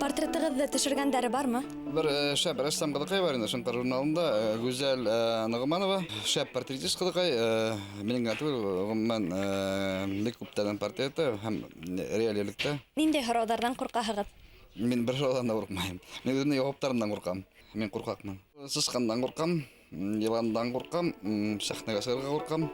Портретығыҙҙы төшөргәндәре бармы? Бер шәп рәссам ҡыҙыҡай бар инде, Шынтар журналында Гүзәл Нығманова, шәп портретист ҡыҙыҡай, минең генә түгел, ғөмүмән, бик күптәрҙең портреты һәм реаль ерлектә. Ниндәй һорауҙарҙан ҡурҡаһығыҙ? Мин бер һорауҙан да ҡурҡмайым. Мин үҙемдең яуаптарымдан ҡурҡам. Мин ҡурҡаҡмын. Сысҡандан ҡурҡам, йыландан ҡурҡам, сәхнәгә сығырға ҡурҡам.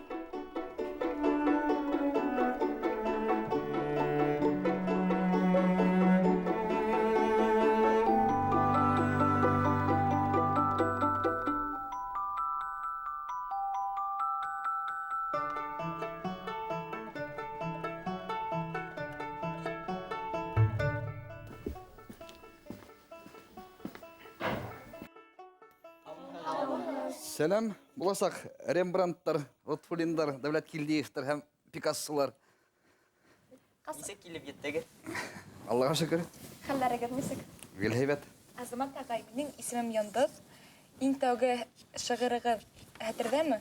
Сәләм, буласаҡ Рембрандттар, Лотфуллиндар, Дәүләткилдиевтар һәм Пикассолар. Нисек килеп еттегеҙ? Аллаға шөкөр. Хәлләрегеҙ нисек? Гел һәйбәт. Азамат ағай, минең исемем Йондоҙ. Иң тәүге шиғырығыҙ хәтерҙәме?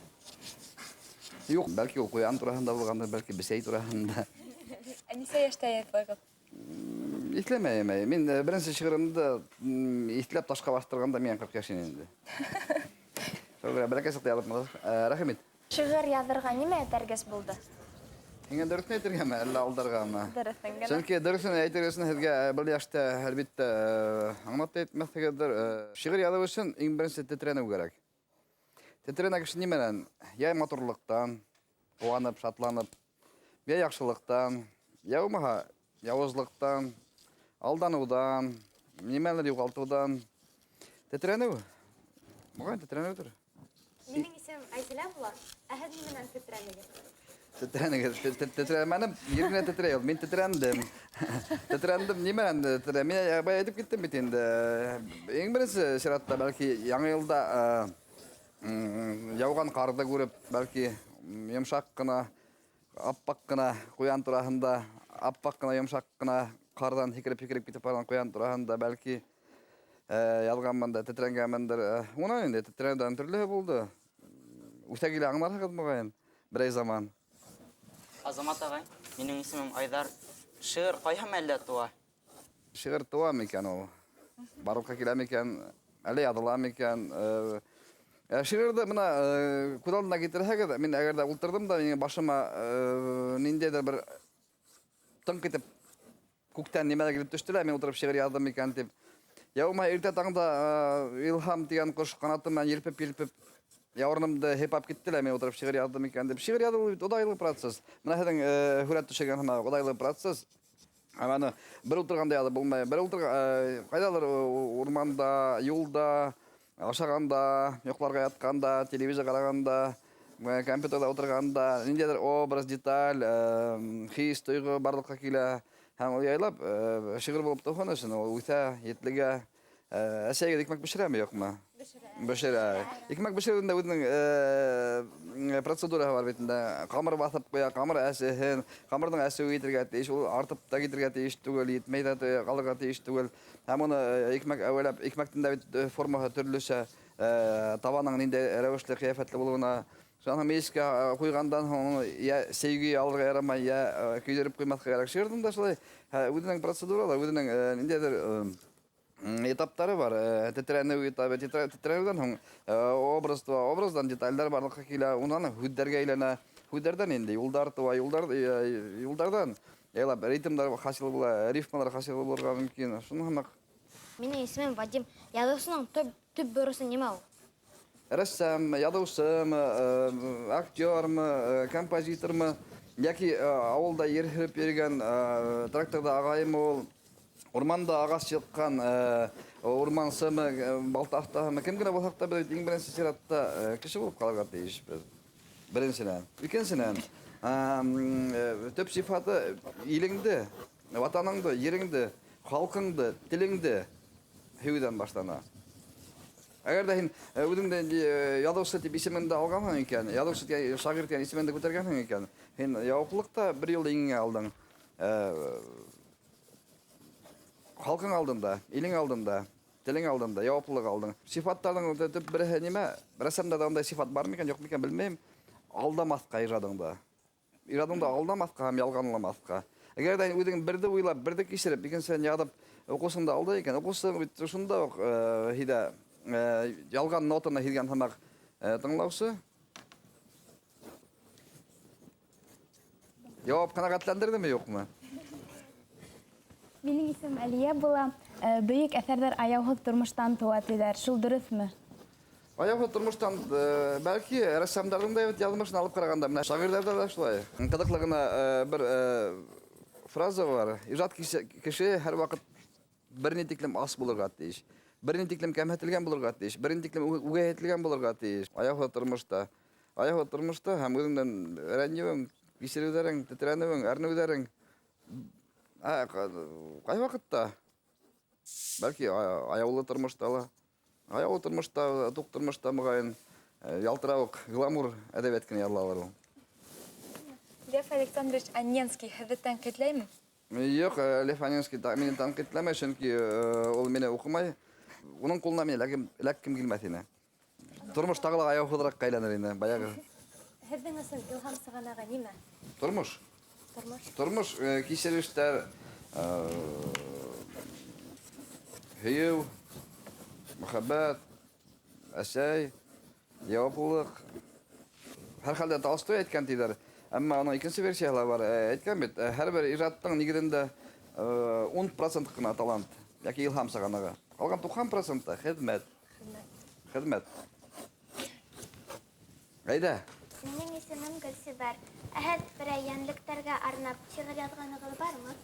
Юҡ, бәлки ул ҡуян тураһында булғандыр, бәлки бесәй тураһында. Ә нисә йәштә яҙҙығыҙ? Иҫләмәйем, әй. Мин беренсе шиғырымды иҫләп ташҡа баҫтырғанда миңә 40 йәш ине инде. Шуға күрә бәләкәй саҡта яҙып рәхим ит. Шиғыр яҙырға нимә этәргес булды? Һиңә дөрөҫөн әйтергәме, әллә алдарғамы? Дөрөҫөн генә. Сөнки дөрөҫөн әйтер өсөн һеҙгә был йәштә әлбиттә аңлап та әйтмәҫһегеҙҙер. Шиғыр яҙыу өсөн иң беренсе тетрәнеү кәрәк. Тетрәнә кеше нимәнән? Йә матурлыҡтан, ҡыуанып, шатланып, йә яҡшылыҡтан, йә булмаһа яуызлыҡтан, алданыуҙан, нимәлер юғалтыуҙан. Тетрәнеү. Моғайын тетрәнеүҙер. Минең исемем Айзилә була. Ә һеҙ нимәнән тетрәнегеҙ? Тетрәнегеҙ. Тетрәмәнем, ер генә тетрәй ул. Мин тетрәндем. Тетрәндем, нимәнән тетрәндем? Мин бая әйтеп киттем бит инде. Иң беренсе сиратта, бәлки, яңы йылда яуған ҡарҙы күреп, бәлки, йомшаҡ ҡына, аппаҡ ҡына ҡуян тураһында, аппаҡ ҡына, йомшаҡ ҡына ҡарҙан һикереп-һикереп китеп барған ҡуян тураһында, бәлки, яҙғанмын да, тетрәнгәнмендер. Унан инде тетрәнеүҙән төрлөһө булды. Үҫә килә аңларһығыҙ моғайын, берәй заман. Азамат ағай, минең исемем Айҙар. Шиғыр ҡайһы мәлдә тыуа? Шиғыр тыуа микән ул? Барлыҡҡа килә микән? Әллә яҙыла микән? Шиғырҙы бына күҙ алдына килтерһәгеҙ, мин әгәр ҙә ултырҙым да, минең башыма ниндәйҙер бер тыңҡ итеп күктән нимәлер килеп төштө лә, мин ултырып шиғыр яҙҙым икән тип. Йә булмаһа иртә таңда илһам тигән ҡош ҡанаты менән елпеп-елпеп яурынымды һыйпап китте лә, мин ултырып шиғыр яҙҙым икән тип. Шиғыр яҙыу бит оҙайлы процесс. Бына һеҙҙең һүрәт төшөргән һымаҡ оҙайлы процесс. Һәм аны бер ултырғанда яҙып булмай. Бер ултырған, ҡайҙалыр урманда, юлда, ашағанда, йоҡларға ятҡанда, телевизор ҡарағанда, компьютерҙа ултырғанда, ниндәйҙер образ, деталь, хис, тойғо барлыҡҡа килә. Һәм ул яйлап шиғыр булып тыуһын өсөн ул үҫә, етлегә. Әсәйегеҙ икмәк бешерәме, юҡмы? Бешерә. Икмәк бешереүҙең дә үҙенең процедураһы бар бит инде. Ҡамыр баҫып ҡуя, ҡамыр әсеһен, ҡамырҙың әсеүе етергә тейеш, ул артып та китергә тейеш түгел, етмәй ҙә ҡалырға тейеш түгел. Һәм уны икмәк әүәләп, икмәктең дә бит формаһы төрлөсә, табаның ниндәй рәүешле, ҡиәфәтле булыуына. Шунан һуң мейескә ҡуйғандан һуң уны йә сәйгә алырға ярамай, йә көйҙөрөп ҡуймаҫҡа кәрәк. Шиғырҙың да шулай үҙенең процедуралары, үҙенең ниндәйҙер этаптары бар. Тетрәнеү этабы, тетрәнеүҙән һуң образ туа, образдан детальдәр барлыҡҡа килә, унан һүҙҙәргә әйләнә. Һүҙҙәрҙән инде юлдар туа, юлдарҙан яйлап ритмдар хасил була, рифмалар хасил булырға мөмкин. Шуның һымаҡ. Минең исемем Вадим. Яҙыусының төп бурысы нимә ул? Рәссам, яҙыусымы, актермы, композитормы, йәки ауылда ер һөрөп йөрөгән тракторҙа ағайымы ул, урманда ағас йыҡҡан урмансымы, балта оҫтаһымы, кем генә булһаҡ та, беҙ иң беренсе сиратта кеше булып ҡалырға тейешбеҙ. Беренсенән. Икенсенән, төп сифаты илеңде, ватаныңды, ереңде, халҡыңды, телеңде һөйөүҙән башлана. Әгәр ҙә һин үҙеңде яҙыусы тип исемеңде алғанһың икән, яҙыусы тигән, шағир тигән исемеңде күтәргәнһең икән, һин яуаплылыҡ та бер юлы иңеңә алдың. Халҡың алдында, илең алдында, телең алдында яуаплылыҡ алдың. Сифаттарҙың төп береһе нимә? Рәссамдарҙа ундай сифат бар микән, юҡ микән, белмәйем. Алдамаҫҡа ижадыңды. Ижадыңды алдамаҫҡа һәм ялғанламаҫҡа. Әгәр ҙә үҙең берҙе уйлап, берҙе кисереп, икенсеһен яҙып уҡыусыңды алдай икән, уҡыусы бит шунда уҡ һиҙә, ялған нотаны һиҙгән һымаҡ тыңлаусы. Яуап ҡәнәғәтләндерҙеме, юҡмы? Минең исемем Әлиә була. Бөйөк әҫәрҙәр аяуһыҙ тормоштан тыуа тиҙәр. Шул дөрөҫмө? Аяуһыҙ тормоштан, бәлки, рәссамдарҙың да яҙмышын алып ҡарағанда, менә шағирҙарҙа ла шулай. Ҡыҙыҡлы ғына бер фраза бар. Ижад кеше һәр ваҡыт бер ни тиклем ас булырға тейеш, бер ни тиклем кәмһетелгән булырға тейеш, бер ни тиклем үгәйһетелгән булырға тейеш. Аяуһыҙ тормошта, аяуһыҙ тормошта һәм үҙеңдән рәнйеүең, кисереүҙәрең, тетрәнеүең, әрнеүҙәрең, ҡай ваҡытта, бәлки, аяулы тормошта ла, аяулы тормошта, туҡ тормошта моғайын, ялтырауыҡ, гламур әҙәбиәт кенә яҙылалыр ул. Лев Александрович Анненский һеҙҙе тәнҡитләйме? Юҡ, Лев Анненский мине тәнҡитләмәй, сөнки ул мине уҡымай. Уның ҡулына мине эләккем килмәҫ ине. Тормош тағы ла аяуһыҙыраҡҡа әйләнер ине, баяғы. Һеҙҙең өсөн илһам сығанағы нимә? Тормош. Тормош. Тормош, кисерештәр, һөйөү, мөхәббәт, әсәй, яуаплылыҡ. Һәр хәлдә Толстой әйткән тиҙәр. Әммә уның икенсе версияһы ла бар. Әйткән бит, һәр бер ижадтың нигеҙендә ун процент ҡына талант йәки илһам сығанағы. Ҡалған туҡһан проценты хеҙмәт. Хеҙмәт. Әйҙә. Минең исемем Гөлсибәр. Ә һеҙ берәй йәнлектәргә арнап шиғыр яҙғанығыҙ бармы?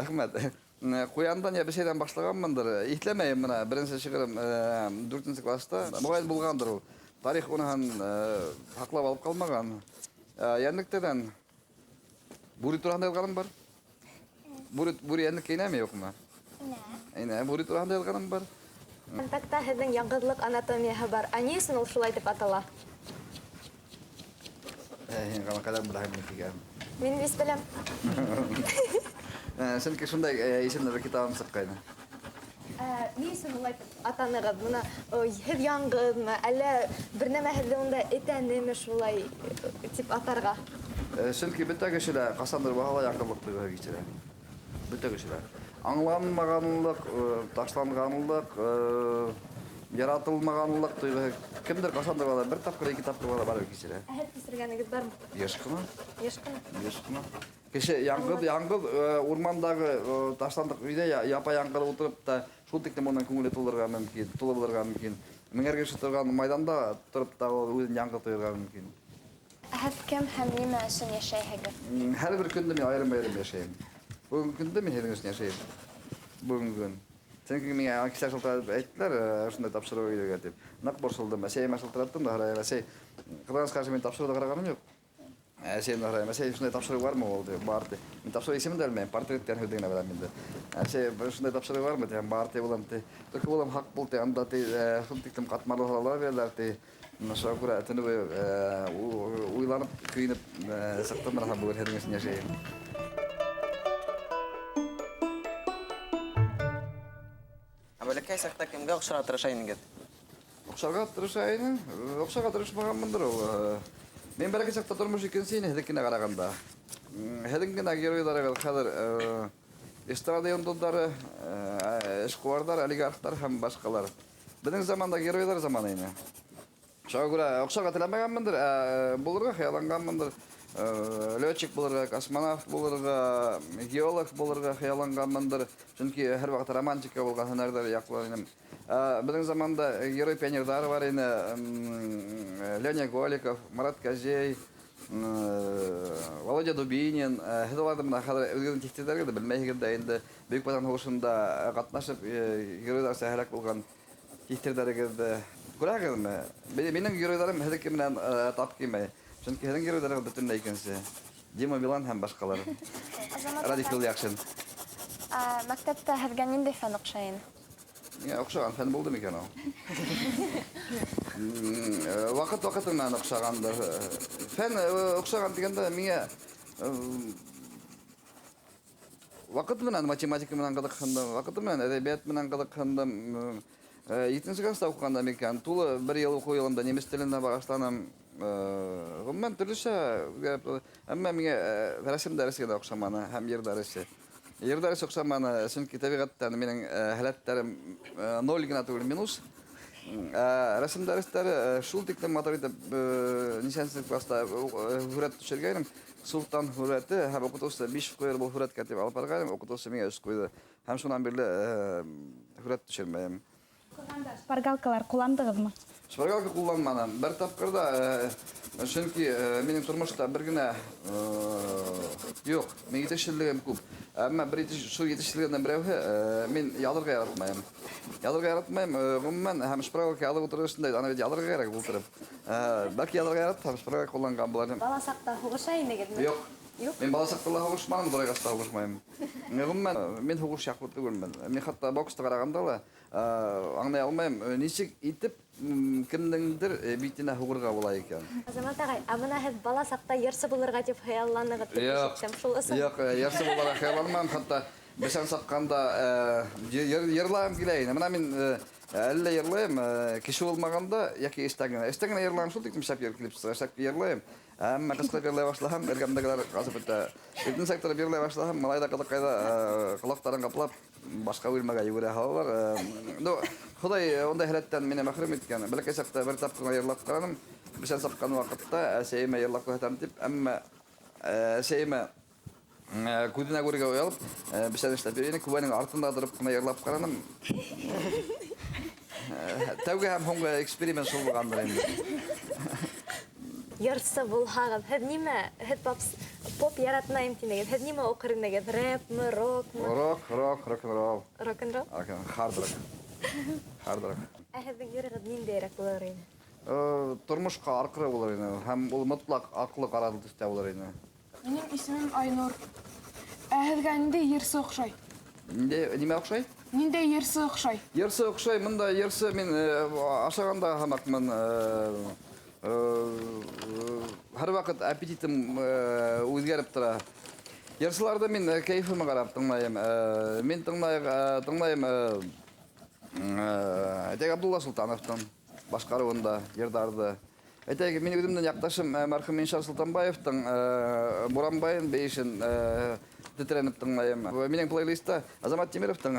Рәхмәт. Ҡуяндан йә бесәйҙән башлағанмындыр. Иҫләмәйем бына, беренсе шиғырым дүртенсе класта. Моғайын булғандыр ул. Тарих уныһын һаҡлап алып ҡалмаған. Йәнлектәрҙән бүре тураһында яҙғаным бар. Бүре йәнлеккә инәме, юҡмы? Инә. Инә, бүре тураһында яҙғаным бар. Контактта һеҙҙең яңғыҙлыҡ анатомияһы бар. Ә ни өсөн ул шулай тип атала? Һин ғана ҡайҙан беләһең минеке икәнен? Мин бит беләм. Сөнки шундай исемле бер китабым сыҡҡайны. Ни өсөн улай тип атанығыҙ? Бына, һеҙ яңғыҙмы, әллә бер нәмә һеҙҙе унда этәнеме шулай тип атарға? Сөнки бөтә кеше лә ҡасандыр булһа ла яңғыҙлыҡ тойғоһо кисерә. Бөтә кеше лә. Аңланмағанлыҡ, ташланғанлыҡ, яратылмағанлыҡ тойғоһо кемдер ҡасандыр була, бер тапҡыр, ике тапҡыр була, барыбер кисерә. Ә һеҙ кисергәнегеҙ бармы? Йыш ҡына. Йыш ҡына. Йыш ҡына. Кеше яңғыҙ урмандағы ташландыҡ өйҙә япа яңғыҙ ултырып та шул тиклем уның күңеле тулырға мөмкин, тулы булырға мөмкин. Меңәр кеше торған майҙанда тороп та ул үҙен яңғыҙ тойорға мөмкин. Ә һеҙ кем һәм нимә өсөн йәшәйһегеҙ? Һәр бер көндө мин айырым-айырым йәшәйем. Бөгөнгө көндә мин һеҙҙең өсөн йәшәйем. Бөгөнгө көн. Сөнки миңә кешеләр шылтыратып әйттеләр, ошондай тапшырыу килергә тип. Ныҡ борсолдом. Әсәйемә шылтыраттым да, һорайым, әсәй, ҡыҙғаныс ҡаршы мин тапшырыуҙы ҡарағаным юҡ. Әсәйемдән һорайым, әсәй, шундай тапшырыу бармы ул? Ти, бар ти. Мин тапшырыу исемен дә белмәйем, портрет тигән һүҙҙе генә беләм инде. Әсәй, шундай тапшырыу бармы? Ти, бар ти, улым, ти. Только улым, хаҡ бул, ти, анда, ти, шул тиклем ҡатмарлы һорауҙар бирәләр, ти. Мына шуға күрә төнө буйы уйланып, көйөнөп сыҡтым, бына бөгөн һеҙҙең өсөн йәшәйем. Ә бәләкәй саҡта кемгә оҡшарға тырыша инегеҙ? Оҡшарға тырыша инем, оҡшарға тырышмағанмындыр ул. Мин бәләкәй саҡта тормош икенсе ине һеҙҙекенә ҡарағанда. Һеҙҙең генә геройҙарығыҙ хәҙер эстрада йондоҙҙары, эшҡыуарҙар, олигархтар һәм башҡалар. Беҙҙең заманда геройҙар заманы ине. Шуға күрә оҡшарға теләмәгәнмендер, булырға хыялланғанмындыр. Летчик булырға, космонавт булырға, геолог булырға хыялланғанмындыр. Сөнки һәр ваҡыт романтика булған һөнәрҙәр яҡлар инем. Беҙҙең заманда герой-пионерҙар бар ине, Леня Голиков, Марат Козей, Володя Дубинин. Һеҙ уларҙы бына хәҙер үҙегеҙҙең тиҫтәләргә лә белмәйһегеҙ ҙә инде. Бөйөк Ватан һуғышында ҡатнашып, геройҙарса һәләк булған тиҫтәләрегеҙҙе күрәһегеҙме? Минең геройҙарым һеҙҙеке менән тап килмәй. Сөнки һеҙҙең геройҙарығыҙ бөтөнләй икенсе. Дима Билан һәм башҡалар. Азамат Радик ағай. Юлъяҡшин. Мәктәптә һеҙгә ниндәй фән оҡшай ине? Миңә оҡшаған фән булды микән ул? Ваҡыт ваҡыты менән оҡшағандыр. Фән оҡшаған тигәндә миңә ваҡыт менән математика менән ҡыҙыҡһындым, ваҡыты менән әҙәбиәт менән ҡыҙыҡһындым. Етенсе класста уҡығанда микән, тулы бер йыл уҡыу йылында немец теленә бағышланым. Ғөмүмән, төрлөсә үҙгәреп торҙо. Әммә миңә рәсем дәресе генә оҡшаманы һәм йыр дәресе. Йыр дәресе оҡшаманы, сөнки тәбиғәттән минең һәләттәрем ноль генә түгел, минус. Рәсем дәрестәре шул тиклем матур итеп нисәнсе класста һүрәт төшөргәйнем. Султан һүрәте һәм уҡытыусы 5 ҡуйыр был һүрәткә тип алып барғайным, уҡытыусы миңә 3 ҡуйҙы. Һәм шунан бирле һүрәт төшөрмәйем. Шпаргалкалар ҡулландығыҙмы? Шпаргалка ҡулланманым. Бер тапҡыр да, сөнки минең тормошта бер генә юҡ, минең етешһеҙлегем күп. Әммә бер шул етешһеҙлегемдән берәүһе, мин яҙырға яратмайым. Яҙырға яратмайым, ғөмүмән, һәм шпаргалка яҙып ултырыр өсөн дә, аны бит яҙырға кәрәк ултырып. Бәлки яҙырға яратһам, шпаргалка ҡулланған булыр инем. Бала саҡта һуғыша инегеҙме? Юҡ. Юҡ. Мин бала саҡта ла һуғышманым, ҙурайғас та һуғышмайым. Ғөмүмән, мин һуғыш яҡлы түгелмен. Мин хатта боксты ҡарағанда ла, аңлай алмайым, нисек итеп, кемдеңдер битенә һуғырға була икән. Азамат ағай, ә бына һеҙ бала саҡта йырсы булырға тип хыялланығыҙ тип Юҡ. ишеттем. Шул ысын? Юҡ, йырсы булырға хыялланмам, хатта бесән сапҡанда, йырлағым килә ине. Бына мин, әллә йырлайым, кеше булмағанда йәки эштән генә. Эштән генә йырлайым, шул тиклем шәп йыр килеп сыға, шәп йырлайым. Әммә ҡысҡырып йырлай башлаһам, эргәмдәгеләр ҡасып бөтә. Иртәнсәк тороп йырлай башлаһам, малай ҙа ҡыҙыҡай ҙа, ҡолаҡтарын ҡаплап, башҡа бүлмәгә йүгерә һалалар. Хоҙай ундай һәләттән мине мәхрүм иткән. Бәләкәй саҡта бер тапҡыр ғына йырлап ҡараным. Бесән сапҡан ваҡытта әсәйемә йырлап күрһәтәм тип, әммә әсәйемә күҙенә күрергә оялып, бесән эшләп йөрөй ине. Күбәнең артында тороп ҡына йырлап ҡараным. Тәүге һәм һуңғы эксперимент шул булғандыр инде. Йырсы булһағыҙ, һеҙ нимә, һеҙ поп яратмайым тинегеҙ, һеҙ нимә уҡыр инегеҙ? Рэпмы, рокмы? Рок, рок, рок-н-ролл. Рок-н-ролл? Рок-н-ролл, хард рок. Хард рок. Ә һеҙҙең йырығыҙ ниндәйерәк булыр ине? Тормошҡа арҡыры булыр ине һәм ул мотлаҡ аҡлы ҡаралы төҫтә булыр ине. Минең исемем Айнур. Ә һеҙгә ниндәй йырсы оҡшай? Ниндәй, нимә оҡшай? Ниндәй йырсы оҡшай? Йырсы оҡшай, мында йырсы мин ашағанда һамаҡмын. Һәр ваҡыт аппетитым үҙгәреп тора. Йырсыларҙы мин кәйефемә ҡарап тыңлайым. Мин тыңлайым, әйтәйек, Абдулла Солтановтың башҡарыуында йырҙарҙы. Әйтәйек, мин үҙемдең яҡташым, мәрхүм Иншар Солтанбаевтың Буранбайын бейешен тетрәнеп тыңлайым. Минең плейлистта Азамат Тимировтың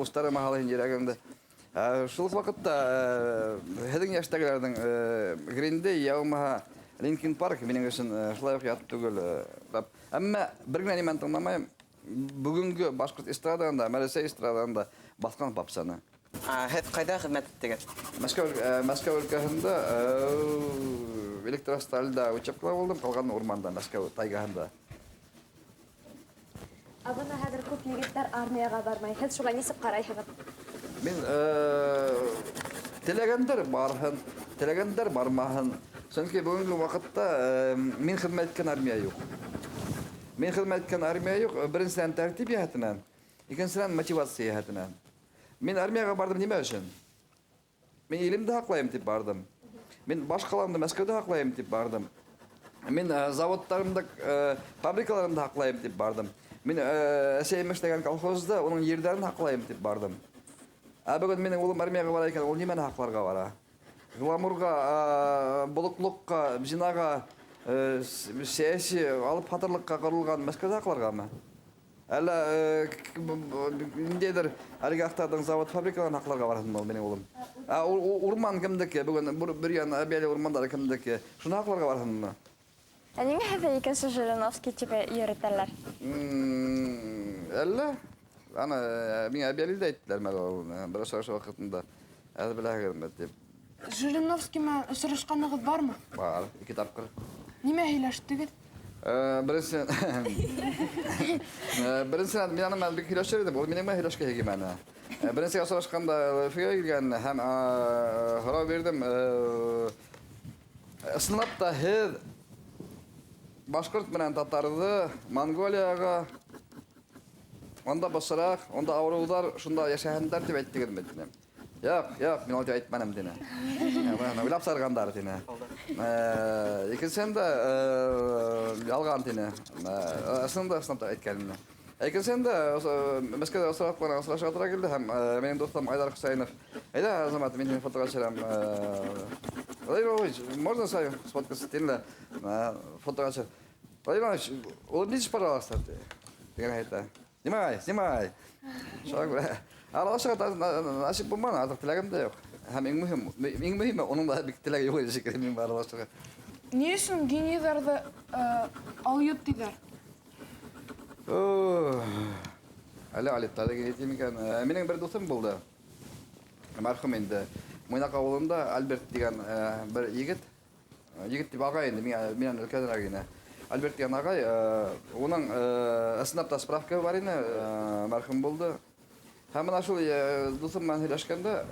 Устары Махалы һин йөрәгемде. Шул уҡ ваҡытта һеҙҙең йәштәгеләрҙең Green Day йә булмаһа Linkin Park минең өсөн шулай уҡ ят түгел рап. Әммә бер генә нимәне тыңламайым. Бөгөнгө башҡорт эстрадаһында, Рәсәй эстрадаһында баҫҡан попсаны. Һеҙ ҡайҙа хеҙмәт иттегеҙ? Мәскәү өлкәһендә электростальда учебкала булдым, ҡалған урманда, Мәскәү тайгаһында. Ә бына хәҙер күп егеттәр армияға бармай. Һеҙ шуға нисек ҡарайһығыҙ? Мин теләгәндәр барһын, теләгәндәр бармаһын. Сөнки бөгөнгө ваҡытта мин хеҙмәт иткән армия юҡ. Мин хеҙмәт иткән армия юҡ, беренсенән тәртип йәһәтенән, икенсенән мотивация йәһәтенән. Мин армияға барҙым нимә өсөн? Мин илемде һаҡлайым тип барҙым. Мин баш ҡаламды Мәскәүҙә һаҡлайым тип барҙым. Мин заводтарымды, фабрикаларымды һаҡлайым тип барҙым. Мин әсәйем эшләгән колхозда уның ерҙәрен һаҡлайым тип барҙым. Ә бөгөн минең улым армияға бара икән, ул нимәне һаҡларға бара? Гламурға, болоҡлоҡҡа, зинаға, сәйәси алып һатырлыҡҡа ҡоролған Мәскәүҙә һаҡларғамы? Әллә ниндәйҙер олигархтарҙың завод фабрикаларын һаҡларға барһынмы ул минең улым? Ә, урман кемдеке? Бөгөн Бөрйән Әбйәлил урмандары кемдеке? Шуны һаҡларға барһынмы? Ә ниңә һеҙҙе икенсе Жириновский тип йөрөтәләр? Әллә? Аны миңә Әбйәлилдә әйттеләр мәл ул, бер осрашыу ваҡытында. Әҙ беләһегеҙме тип. Жириновский менән осрашҡанығыҙ бармы? Бар, 2 тапҡыр. Нимә һөйләштегеҙ? Беренсенән мин аның менән бик һөйләшер идем, ул минең менән һөйләшкәһе килмәне. Беренсегә осрашҡанда Өфөгә килгән һәм һорау бирҙем. Ысынлап та һеҙ башҡорт менән татарҙы Монголияға, унда бысраҡ, унда ауырыуҙар, шунда йәшәһендәр тип әйттегеҙме тинем. Юҡ, юҡ, мин улай тип әйтмәнем тине. Бына уйлап сығарғандар тине. Икенсеһендә ялған тине. Ысынлап та, ысынлап та әйткәнемне. Икенсеһендә Мәскәүҙә осрап ҡына осрашырға тура килде һәм минең дуҫым Айдар Хөсәйенов: "Әйҙә, Азамат, мин һине фотоға төшөрәм. Владимир Иванович, можно с вами сфоткаться?" тим дә фотоға төшөр. "Владимир Иванович, улыбнитесь, пожалуйста", тигән әйтә. "Снимай, снимай." Шуға күрә аралашырға насип булманы, артыҡ теләгем дә юҡ. Һәм иң мөһиме, уның да бик теләге юҡ ине шикелле мин аралашырға. Ни өсөн генийҙарҙы алйот тиҙәр? Әле алйоттар гений тиме икән? Минең бер дуҫым булды. Мәрхүм инде. Муйнаҡ ауылында Альберт тигән бер егет. Егет тип ағай инде, минән өлкәнерәк ине. Альберт тигән ағай, уның ысынлап та справка бар ине, мәрхүм булды. Һәм бына шул дуҫым менән һөйләшкәндә,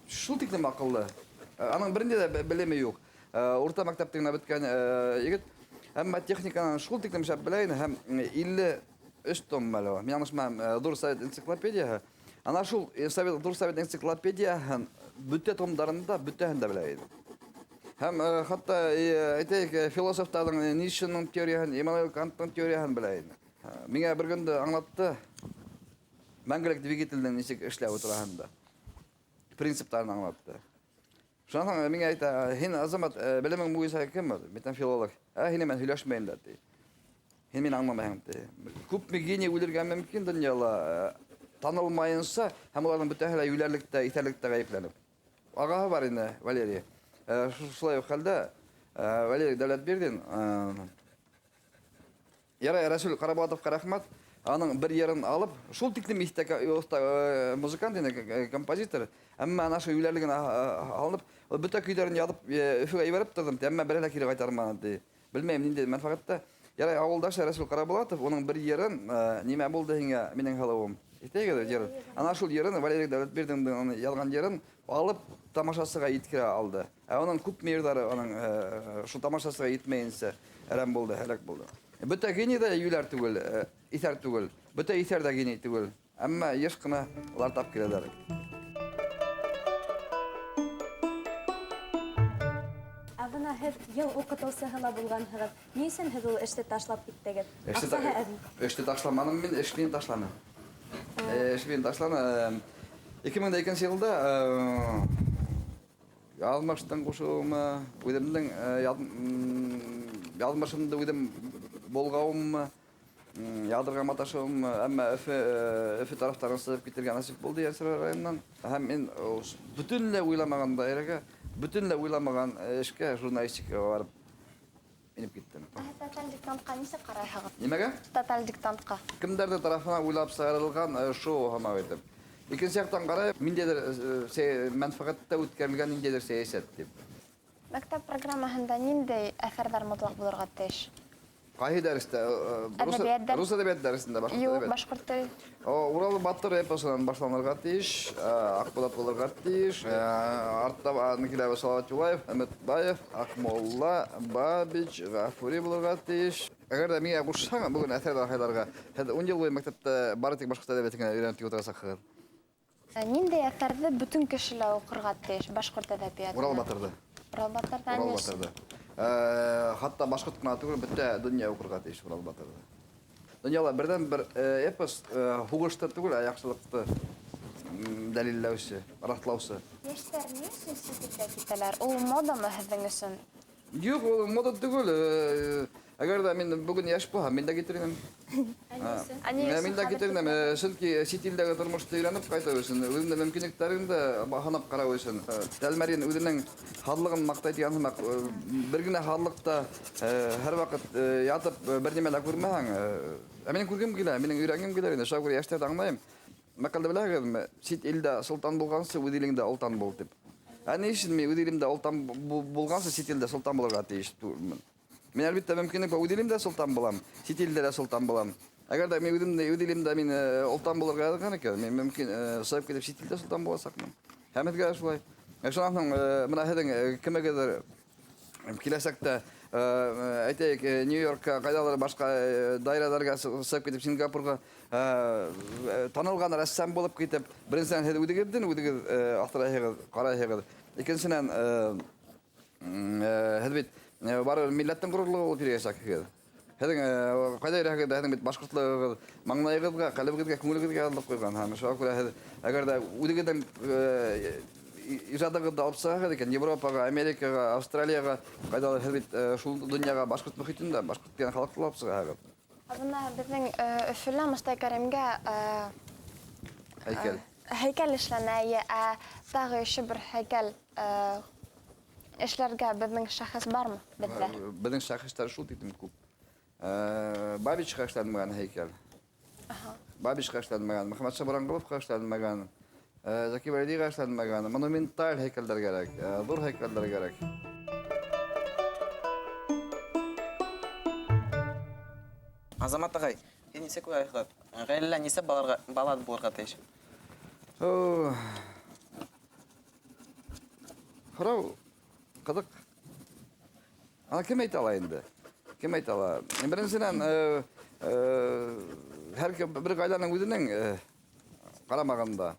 шул тиклем аҡыллы. Аның берендә дә белеме юҡ. Урта мәктәпте генә бөткән егет. Әммә техниканы шул тиклем шәп белә ине һәм 53 том әле ул. Мин яңылышмаһам, ҙур совет энциклопедияһы. Ана шул совет, ҙур совет энциклопедияһын бөтә томдарын да, бөтәһен дә белә ине. Һәм хатта, әйтәйек, философтарҙың Ницшеның теорияһын, Иммануил Канттың теорияһын белә ине. Миңә бер көндө аңлатты мәңгелек двигателдең нисек эшләүе тураһында. Принциптарын аңлатты. Шунан һуң миңә әйтә: "Һин, Азамат, белемең буйынса кем ул? Мин филолог." "Ә һине мин һөйләшмәйем дә", ти. "Һин мине аңламайһың", ти. Күпме гений үлергә мөмкин донъяла, танылмайынса, һәм уларҙың бөтәһе лә юләрлектә, иҫәрлектә ғәйепләнеп. Ағаһы бар ине, Валерий. Шулай уҡ хәлдә, Валерий Дәүләтбирҙин, ярай, Рәсүл Ҡарабулатовҡа рәхмәт. Аның бер йырын алып, шул тиклем иҫтә оҫта музыкант ине, композитор, әммә ана шул юләрлеген алынып, бөтә көйҙәрен яҙып, Өфөгә ебәреп торҙом, ти, әммә береһе лә кире ҡайтарманы, ти. Белмәйем, ниндәй мәнфәғәттә. Ярай, ауылдашы Рәсүл Ҡарабулатов уның бер йырын, "Нимә булды һиңә, минең һылыуым?" Иҫтәйегеҙ йырын. Ана шул йырын, Валерий Дәүләтбирҙиндең яҙған йырын алып тамашасыға еткерә алды. Ә уның күпме йырҙары уның шул тамашасыға етмәйенсә әрәм булды, һәләк булды. Бөтә гений ҙә юләр түгел, иҫәр түгел. Бөтә иҫәр ҙә гений түгел. Әммә йыш ҡына улар тап киләләр. Ә бына һеҙ йыл уҡытыусыһы ла булғанһығыҙ. Ни өсөн һеҙ ул эште ташлап киттегеҙ? Аҡсаһы әҙме? Эште ташламаным мин, эш мине ташланы. Эш мине ташланы. 2002 йылда яҙмыштың ҡушыуымы, үҙемдең яҙмышымды үҙем болғауыммы, яҙырға маташыуыммы, әммә Өфө тарафтарын сығып китергә насип булды Йәнсәр районынан. Һәм мин бөтөнләй уйламаған даирәгә, бөтөнләй уйламаған эшкә, журналистикаға барып инеп киттем. Тоталь диктантҡа нисек ҡарайһығыҙ? Нимәгә? Тоталь диктантҡа. Кемдәрҙең тарафынан уйлап сығарылған шоу һымаҡ итеп. Икенсе яҡтан ҡарайым, ниндәйҙер мәнфәғәттә үткәрелгән ниндәйҙер сәйәсәт тип. Мәктәп программаһында ниндәй әҫәрҙәр мотлаҡ булырға тейеш? Ҡайһы дәрестә? Әҙәбиәт дәресе. Рус әҙәбиәт дәресендә, башҡорт Юҡ, әҙәбиәт. башҡорт теле. Урал батыр эпосынан башланырға тейеш, Аҡбуҙат булырға тейеш, артта килә Салауат Юлаев, Өмөтбаев, Аҡмулла, Бабич, Ғафури булырға тейеш. Әгәр ҙә миңә ҡушһаң, бөгөн әҫәрҙәр һайларға, һеҙ 10 йыл буйы мәктәптә бары тик башҡорт әҙәбиәтен генә өйрәнеп ултырасаҡһығыҙ. Ниндәй әҫәрҙе бөтөн кеше лә уҡырға тейеш башҡорт әҙәбиәтенән? Урал батырҙы. Урал батырҙы. Урал батырҙы. Хатта башҡорт ҡына түгел, бөтә донъя уҡырға тейеш Урал батырҙы. Донъяла берҙән-бер эпос һуғышты түгел, ә яҡшылыҡты дәлилләүсе, раҫлаусы. Йәштәр ни өсөн сит илгә китәләр? Ул модамы һеҙҙең өсөн? Юҡ, ул мода түгел. Әгәр ҙә мин бөгөн йәш булһам, мин дә китер инем. Ә ни өсөн Мин дә хәҙер китер инем. китәһең? Сөнки сит илдәге тормошто өйрәнеп ҡайтыу өсөн, үҙемдең мөмкинлектәремде һанап ҡарау өсөн. Тәлмәрйен үҙенең һаҙлығын маҡтай тигән һымаҡ, бер генә һаҙлыҡта һәр ваҡыт ятып бер нимә лә күрмәһәң, ә минең күргем килә, минең өйрәнгем килә инде. Шуға күрә йәштәрҙе аңлайым. Мәҡәлде беләһегеҙме? Сит илдә солтан булғансы, үҙ илеңдә олтан бул тип. Ә ни өсөн мин үҙ илемдә олтан булғансы, сит илдә солтан булырға тейеш түгелмен? Мин әлбиттә мөмкинлек бар, үҙ илемдә солтан булам, сит илдә лә солтан булам. Әгәр ҙә мин үҙ илемдә мин олтан булырға яҙған икән, мин мөмкин сығып китеп сит илдә солтан буласаҡмын. Һәм һеҙгә шулай. Шунан һуң бына һеҙҙең кемегеҙҙер киләсәктә, әйтәйек, Нью-Йоркка, ҡайҙалыр башҡа даирәләргә сығып китеп, Сингапурға танылған рәссам булып китеп, беренсенән һеҙ үҙегеҙҙең үҙегеҙ аҫрайһығыҙ, ҡарайһығыҙ. Икенсенән, һеҙ бит барыбер милләттең ғорурлығы булып йөрөйәсәкһегеҙ. Һеҙҙең ҡайҙа йөрөһәгеҙ ҙә, һеҙҙең бит башҡортлығығыҙ маңлайығыҙға, ҡәләбегеҙгә, күңелегеҙгә яҙылып ҡуйған. Һәм шуға күрә һеҙ әгәр ҙә үҙегеҙҙең ижадығыҙҙы алып сығаһығыҙ икән, Европаға, Америкаға, Австралияға, ҡайҙалыр һеҙ бит шул донъяға башҡорт мөхитендә, башҡорт тигән халыҡты алып сығаһығыҙ. Бына беҙҙең Өфөлә Мостай Кәримгә һәйкәл. Һәйкәл эшләнә, ә тағы еще бер һәйкәл эшләргә беҙҙең шәхес бармы беҙҙә? Беҙҙең шәхестәр шул тиклем күп. Бабичҡа эшләнмәгән һәйкәл. Бабичҡа эшләнмәгән, Мөхәммәтша Буранғоловҡа эшләнмәгән, Зәки Вәлидиға эшләнмәгән. Монументаль һәйкәлдәр кәрәк, ҙур һәйкәлдәр кәрәк. Азамат ағай, һин нисек уйлайһығыҙ? Ғаиләлә нисә бала булырға тейеш? Һорау ҡыҙыҡ. Ана кем әйтә ала инде? Кем әйтә ала? Беренсенән, һәр кем бер ғаиләнең үҙенең ҡарамағанда.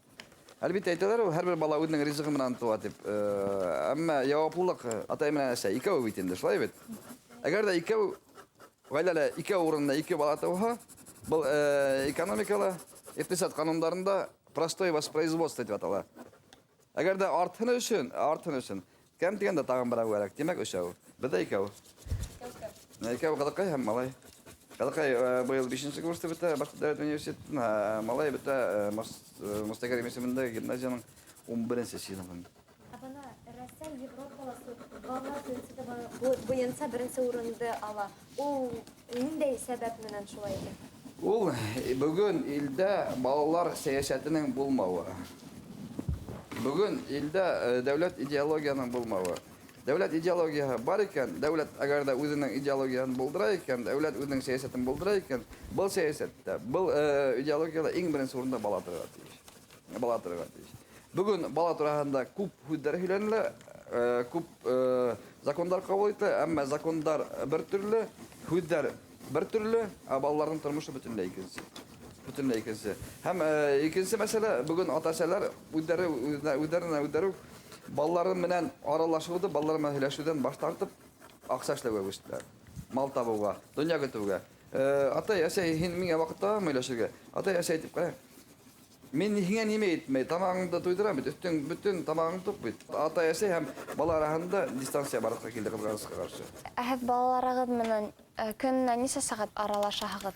Әлбиттә әйтәләр, һәр бер бала үҙенең ризығы менән тыуа тип. Әммә яуаплылыҡ атай менән әсәй икәү бит инде, шулай бит? Әгәр ҙә икәү ғаиләлә икәү урынына ике бала тыуһа, был экономикала, иҡтисад ҡанундарында простое воспроизводство тип атала. Әгәр ҙә артһын өсөн, кем тигәндә тағын берәү кәрәк, тимәк өсәү. Беҙҙә икәү. Икәү ҡыҙыҡай һәм малай. Ҡыҙыҡай быйыл бишенсе курста бөтә Башҡорт дәүләт университетын, малай бөтә Мостай Кәрим исемендәге гимназияның ун беренсе синыфын. Ә бына Рәсәй Европала балалар суициды буйынса беренсе урынды ала. Ул ниндәй сәбәп менән шулай икән? Ул бөгөн илдә балалар сәйәсәтенең булмауы. Бөгөн илдә дәүләт идеологияһының булмауы. Дәүләт идеологияһы бар икән, дәүләт әгәр ҙә үҙенең идеологияһын булдыра икән, дәүләт үҙенең сәйәсәтен булдыра икән, был сәйәсәттә, был идеологияла иң беренсе урында бала торорға тейеш. Бала торорға тейеш. Бөгөн бала тураһында күп һүҙҙәр һөйләнелә, күп закондар ҡабул ителә, әммә закондар бер төрлө, һүҙҙәр бер төрлө, ә балаларҙың тормошо бөтөнләй икенсе. Бөтөнләй икенсе. Һәм икенсе мәсьәлә, бөгөн ата-әсәләр үҙҙәренә үҙҙәре үк балалары менән аралашыуҙы, балалар менән һөйләшеүҙән баш тартып, аҡса эшләүгә күстеләр. Мал табыуға, донъя көтөүгә. Атай, әсәй, һин миңә ваҡыт табамы һөйләшергә? Атай, әсәй тип ҡарай. Мин һиңә нимә әйтмәй, тамағыңды туйҙырам бит, өҫтөң бөтөн тамағың туҡ бит. Атай, әсәй һәм бала араһында дистанция барлыҡҡа килде ҡыҙғанысҡа ҡаршы. Ә һеҙ балаларығыҙ менән көнөнә нисә сәғәт аралашаһығыҙ?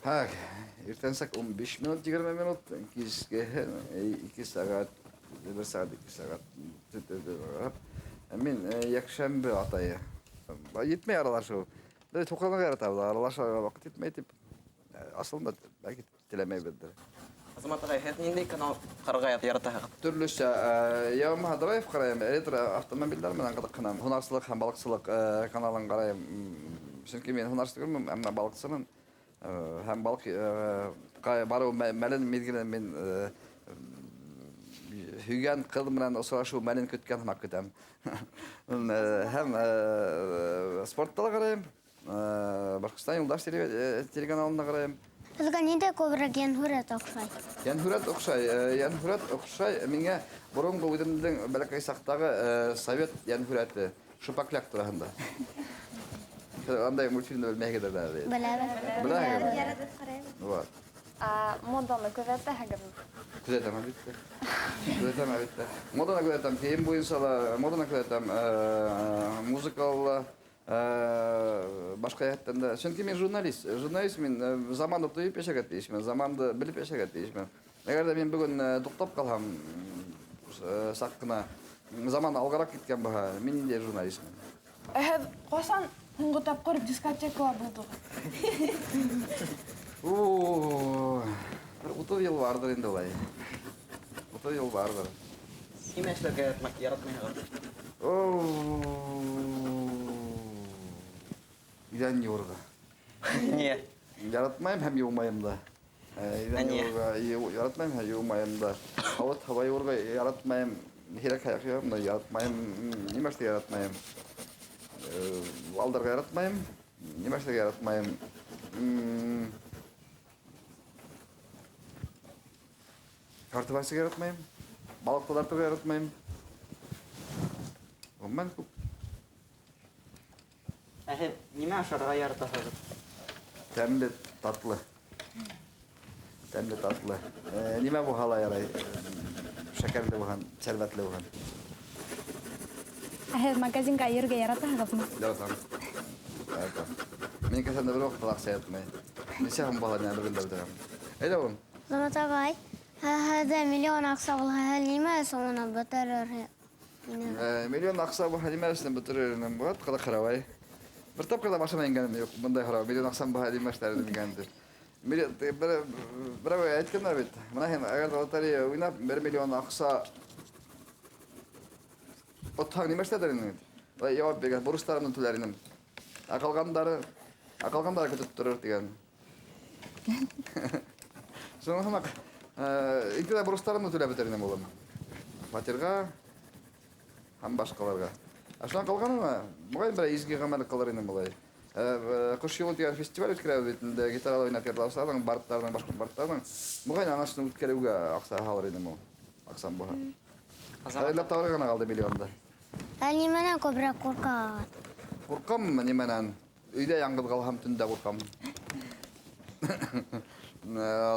Һәк, иртәнсәк ун биш минут, егерме минут, кискеһен ике сәғәт, бер сәғәт, ике сәғәт. Мин йәкшәмбе атайы. Етмәй аралашыу. Беҙ туҡланырға яратабыҙ, аралашырға ваҡыт етмәй тип, асылында бәлки теләмәйбеҙҙер. Азамат ағай, һеҙ ниндәй канал ҡарарға яратаһығыҙ? Төрлөсә, Yamaha Drive ҡарайым, ретро автомобилдәр менән ҡыҙыҡһынам. Һунарсылыҡ һәм балыҡсылыҡ каналын ҡарайым. Сөнки мин һунарсы түгелмен, әммә балыҡсымын. Һәм балыҡ барыу мәлен миҙгелен мин һөйгән ҡыҙ менән осрашыу мәлен көткән һымаҡ көтәм. Һәм спортта ла ҡарайым. Башҡортостан юлдаш телеканалын да ҡарайым. Һеҙгә ниндәй күберәк йәнһүрәт оҡшай? Йәнһүрәт оҡшай. Йәнһүрәт оҡшай миңә боронғо үҙемдең бәләкәй саҡтағы совет йәнһүрәте Шупакляк тураһында. Андай мультфильмды белмәйһегеҙҙер ҙә әле. Беләбеҙ. Беләһегеҙме? Яратып ҡарайбыҙ. Вот. Ә моданы күҙәтәһегеҙме? Күҙәтәм, әлбиттә. Күҙәтәм, әлбиттә. Моданы күҙәтәм, кейем буйынса ла моданы күҙәтәм, музыкала ла, башҡа йәһәттән дә. Сөнки мин журналист. Журналист мин заманды тойоп йәшәргә тейешмен, заманды белеп йәшәргә тейешмен. Әгәр ҙә мин бөгөн туҡтап ҡалһам, саҡ ҡына заман алғараҡ киткән булһа, мин ниндәй журналистмын? Ә һеҙ ҡасан һуңғы тапҡыр дискотекала булдығыҙ? Бер утыҙ йыл барҙыр инде улай. Утыҙ йыл барҙыр. Нимә эшләргә яратмайһығыҙ? Иҙән йыуырға. Ниә? Яратмайым һәм йыумайым да. Иҙән Ә ниә? йыуырға, яратмайым һәм йыумайым да. Һауыт һауа йыуырға яратмайым. Һирәк аяҡ йыуам да яратмайым. Нимә эшләргә яратмайым? Алдарға яратмайым. Нимә эшләргә яратмайым? Карта басырға яратмайым. Балыҡ таҙартырға яратмайым. Ғөмүмән күп. Ә һеҙ нимә ашарға яратаһығыҙ? Тәмле, татлы. Тәмле, татлы. Нимә булһа ла ярай. Шәкәрле булһын, шәрбәтле булһын. Ә һеҙ магазинға йөрөргә яратаһығыҙмы? Яратам. Яратам. Минең кеҫәмдә бер ваҡытта ла аҡса ятмай. Нисә һум булһа, мин бер көндә бөтөрәм. Әйҙә, улым. Азамат ағай, һеҙҙә миллион аҡса булһа, һеҙ нимә өсөн уны бөтөрөр инегеҙ? Миллион аҡса булһа, нимә өсөн бөтөрөр инем? Вот ҡыҙыҡ һорау, ай. Бер тапҡыр ҙа башыма ингәнем юҡ, бындай һорау. Миллион аҡсам булһа, нимә эшләр инем икән тип. Берәү әйткәндәр бит. Бына һин, әгәр ҙә лотерея уйнап, 1 миллион аҡса отһаң, нимә эшләр инең? Былай яуап биргән, бурыстарымды түләр инем. Ә ҡалғандары көтөп торор тигән. Шуның һымаҡ, ике ҙә бурыстарымды түләп бөтөр инем, улым. Фатирға һәм башҡаларға. Ә шунан ҡалғанымы? Моғайын берәй изге ғәмәл ҡылыр инем былай. Ҡош юлы тигән фестиваль үткәрәбеҙ бит инде, гитарала уйнап йырлаусыларҙың, бардтарҙың, башҡорт бардтарҙың. Моғайын ана шуны үткәреүгә аҡса һалыр инем ул. Аҡсам булһа. Хәҙерләп табырға ғына ҡалды миллионды. Ә нимәнән күберәк ҡурҡаһығыҙ? Ҡурҡаммы нимәнән? Өйҙә яңғыҙ ҡалһам, төндә ҡурҡам.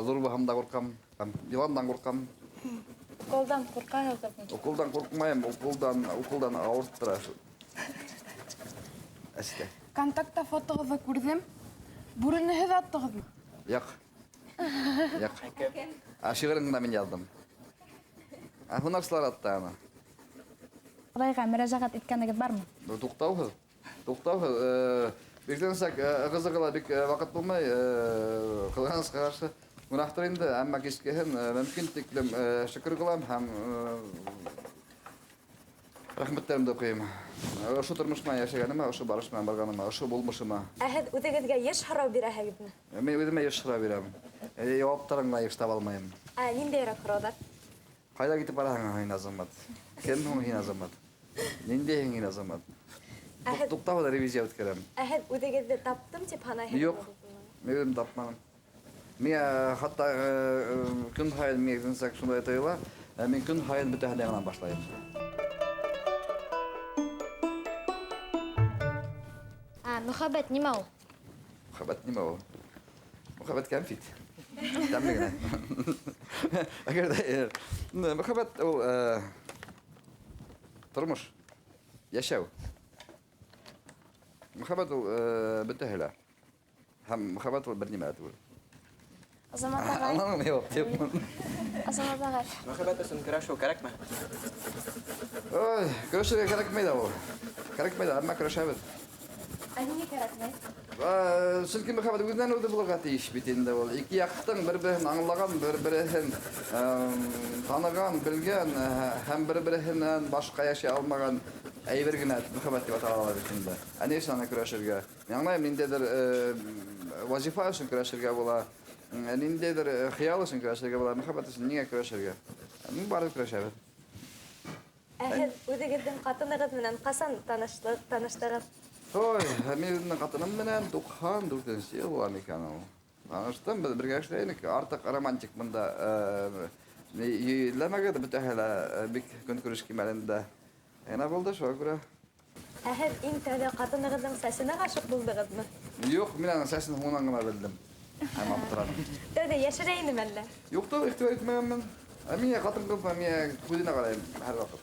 Ҙур булһам да ҡурҡам. Йыландан ҡурҡам. Уколдан ҡурҡаһығыҙмы? Уколдан ҡурҡмайым, уколдан ауырттыра шул. Әсәй. Контактта фотоғыҙҙы күрҙем. Бүрене һеҙ аттығыҙмы? Юҡ. Юҡ. Ә шиғырын ғына мин яҙҙым. Ә һунарсылар атты аны. Хоҙайға мөрәжәғәт иткәнегеҙ бармы? Туҡтауһыҙ. Туҡтауһыҙ. Иртәнсәк, ығы-зығы ла бик ваҡыт булмай, ҡыҙғанысҡа ҡаршы гонаһтыр инде, әммә кискеһен мөмкин тиклем шөкөр ҡылам һәм рәхмәттәремде уҡыйым. Ошо тормош менән йәшәгәнемә, ошо барыш менән барғаныма, ошо булмышыма. Ә һеҙ үҙегеҙгә йыш һорау бирәһегеҙме? Мин үҙемә йыш һорау бирәм. Яуаптарын ғына йыш таба алмайым. Ә ниндәйерәк һорауҙар? Ҡайҙа китеп бараһың һин, Азамат? Кем һуң һин, Азамат? Ниндәйһең һин, Азамат? Туҡтап та ревизия үткәрәм. Ә һеҙ үҙегеҙҙе таптым тип һанайһығыҙмы? Юҡ, мин үҙемде тапманым. Миңә хатта көн һайын миңә иртәнсәк шундай тойола, мин көн һайын бөтәһен дә яңынан башлайым. Мөхәббәт нимә ул? Мөхәббәт нимә ул? Мөхәббәт кәнфит. Тәмле генә. Әгәр дә, мөхәббәт ул тормош, йәшәү. Мөхәббәт ул бөтәһе лә. Һәм мөхәббәт ул бер нимә лә түгел. Азамат ағай. Аңланың юҡ, тип. Азамат ағай. Мөхәббәт өсөн көрәшеү кәрәкме? Ой, көрәшергә кәрәкмәй ҙә ул. Кәрәкмәй ҙә, әммә көрәшәбеҙ. Ә ниңә кәрәкмәй? Сөнки мөхәббәт үҙенән үҙе булырға тейеш бит инде ул. Ике яҡтың бер-береһен аңлаған, бер-береһен таныған, белгән һәм бер-береһенән башҡа йәшәй алмаған әйбер генә мөхәббәт тип атала ала бит инде. Ә ни өсөн аны көрәшергә? Мин аңлайым, ниндәйҙер вазифа өсөн көрәшергә була, ниндәйҙер хыял өсөн көрәшергә була, мөхәббәт өсөн ниңә көрәшергә? Мин барып көрәшәбеҙ. Ә һеҙ үҙегеҙҙең ҡатынығыҙ менән ҡасан таныштығыҙ? Ой, мин үҙемдең ҡатыным менән туҡһан дүртенсе йыл була микән ул. Таныштым, беҙ бергә эшләй инек. Артыҡ романтик бында йөйләмәгеҙ, бөтәһе лә бик көнкүреш кимәлендә. Әнә булды, шуға күрә. Ә һеҙ иң тәүҙә ҡатынығыҙҙың сәсенә ғашиҡ булдығыҙмы? Юҡ, мин аның сәсен һуңынан ғына белдем. Һәм аптыраным. Тәүҙә йәшерә инем әллә? Юҡ та, иғтибар итмәгәнмен. Ә миңә ҡатын-ҡыҙ, миңә күҙенә ҡарайым һәр ваҡыт.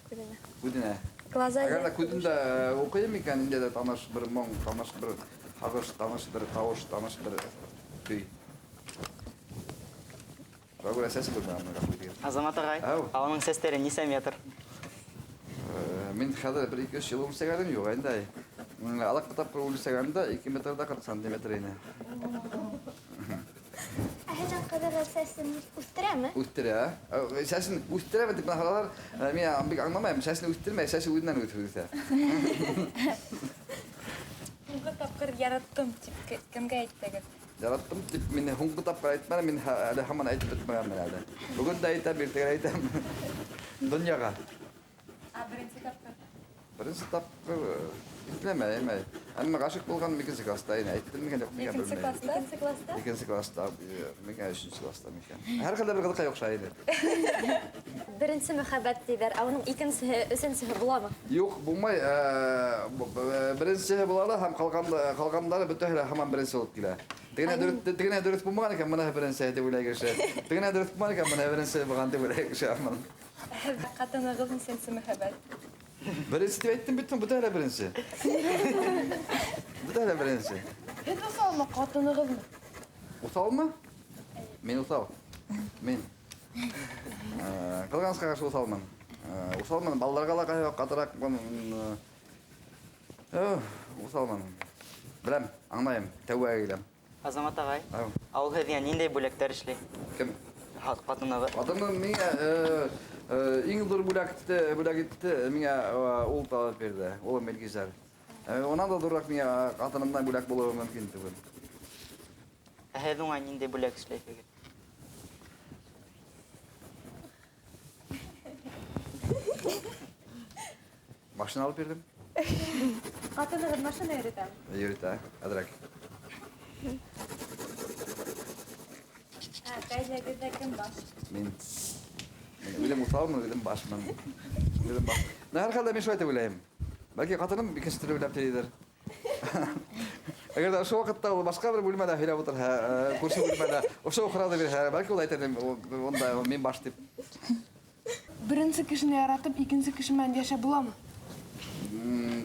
Күҙенә. Күҙенә. Глаза Әгәр ҙә нет. күҙендә уҡыйым икән, ниндәйҙер таныш бер моң, таныш бер һағыш, таныш бер тауыш, таныш бер көй. Шуға күрә сәсе күрмәгән мин, ғәфү итегеҙ. Азамат ағай, Ау. ә уның сәстәре нисә метр? Мин хәҙер бер ике өс йыл үлсәгәнем юҡ инде. Аҙаҡҡы тапҡыр үлсәгәндә ике метр ҙә ҡырҡ сантиметр ине. Ә һеҙҙең ҡыҙығыҙ сәсен үҫтерәме? Үҫтерә. Сәсен үҫтерәме тип бына мин бик аңламайым. Сәсен үҫтермәй, сәсе үҙенән үҙе үҫә. Һуңғы тапҡыр яраттым тип кемгә әйттегеҙ? Яраттым тип мин һуңғы тапҡыр әйтмәнем, мин әле һаман әйтеп бөтмәгәнмен әле. Бөгөн дә әйтәм, иртәгә лә әйтәм. Донъяға. Ә беренсе тапҡыр? Беренсе тапҡыр Бинтләмәйем, әй. Әммә ғашиҡ булғаным икенсе класста ине. Әйттем микән, юҡ микән, Икенсе белмәйем. класста? Икенсе класста? Икенсе класста, микән, өсөнсө класста микән. Һәр хәлдә бер ҡыҙыҡай оҡшай ине. Беренсе мөхәббәт тиҙәр, ә уның икенсеһе, өсөнсөһө буламы? Юҡ, булмай. Беренсеһе була ла һәм ҡалғандары бөтәһе лә һаман беренсе булып килә. Тегенә дөрөҫ булмаған икән, быныһы беренсе тип уйлай кеше. Тегенә дөрөҫ булмаған икән, быныһы беренсе булған тип уйлай кеше һаман. Ҡатынығыҙ нисәнсе мөхәббәт? Беренсе тип әйттем бит, бөтәһе лә беренсе. Бөтәһе лә беренсе. Һеҙ уҫалмы, ҡатынығыҙмы? Уҫалмы? Мин уҫал. Мин. Ҡыҙғанысҡа ҡаршы уҫалмын. Уҫалмын, балаларға ла ҡайһы ҡатыраҡмын. Уҫалмын. Беләм, аңлайым, тәүбәгә киләм. Азамат ағай, Ау. ә ул һеҙгә ниндәй бүләктәр эшләй? Кем? Ҡатынығыҙ. Ҡатыным миңә иң ҙур бүләкте, бүләк итте, миңә ул табып бирҙе, улым Илгизәр. Унан да ҙурыраҡ миңә ҡатынымдан бүләк булыуы мөмкин түгел. Ә һеҙ уңа ниндәй бүләк эшләйһегеҙ? Машина алып бирҙем. Ҡатынығыҙ машина йөрөтәме? Йөрөтә, әҙерәк. Ә, ғаиләгеҙҙә кем баш? Мин. Мин үҙем уҫалмын, үҙем башмын. Үҙем баш. Һәр хәлдә мин шулай тип уйлайым. Бәлки ҡатыным икенсе төрлө уйлап йөрөйҙөр. Әгәр ҙә ошо ваҡытта ул башҡа бер бүлмәлә һөйләп ултырһа, күрше бүлмәлә ошо һорауҙы бирһә, бәлки ул әйтер, унда мин баш тип. Беренсе кешене яратып, икенсе кеше менән йәшәп буламы?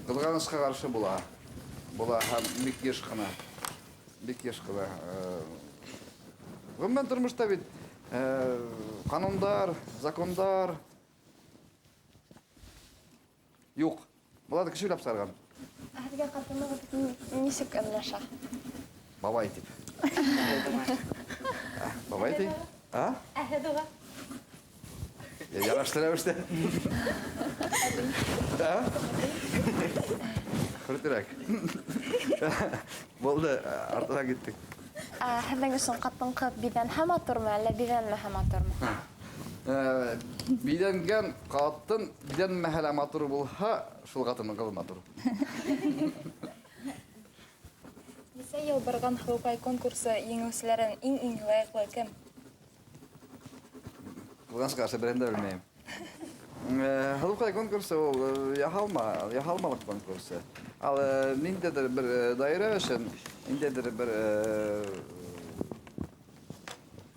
Ҡыҙғанысҡа ҡаршы була. Була һәм бик йыш ҡына. Бик йыш ҡына. Ғөмүмән тормошта бит ҡанундар, закондар юҡ. Быларҙы кеше уйлап сығарған. Ә һеҙгә ҡатынығыҙ нисек ыңлаша? Бабай тип. Бабай тип? А? Ә һеҙ уға? Ярашлы рәүештә. А? Хөртөрәк. Булды, артына киттек. Ә һеҙҙең өсөн ҡатын-ҡыҙ биҙәнһә матурмы, әллә биҙәнмәһә матурмы? Биҙәнгән ҡатын биҙәнмәһә лә матур булһа, шул ҡатындың ҡыҙы матур. Нисә йыл барған Һылыуҡай конкурсы еңеүселәрен иң-иң лайыҡлы кем? Ҡыҙғанысҡа ҡаршы береһен дә белмәйем. Һылыуҡай конкурсы ул яһалмалыҡ конкурсы. Ал ниндәйҙер бер даирә өсөн, ниндәйҙер бер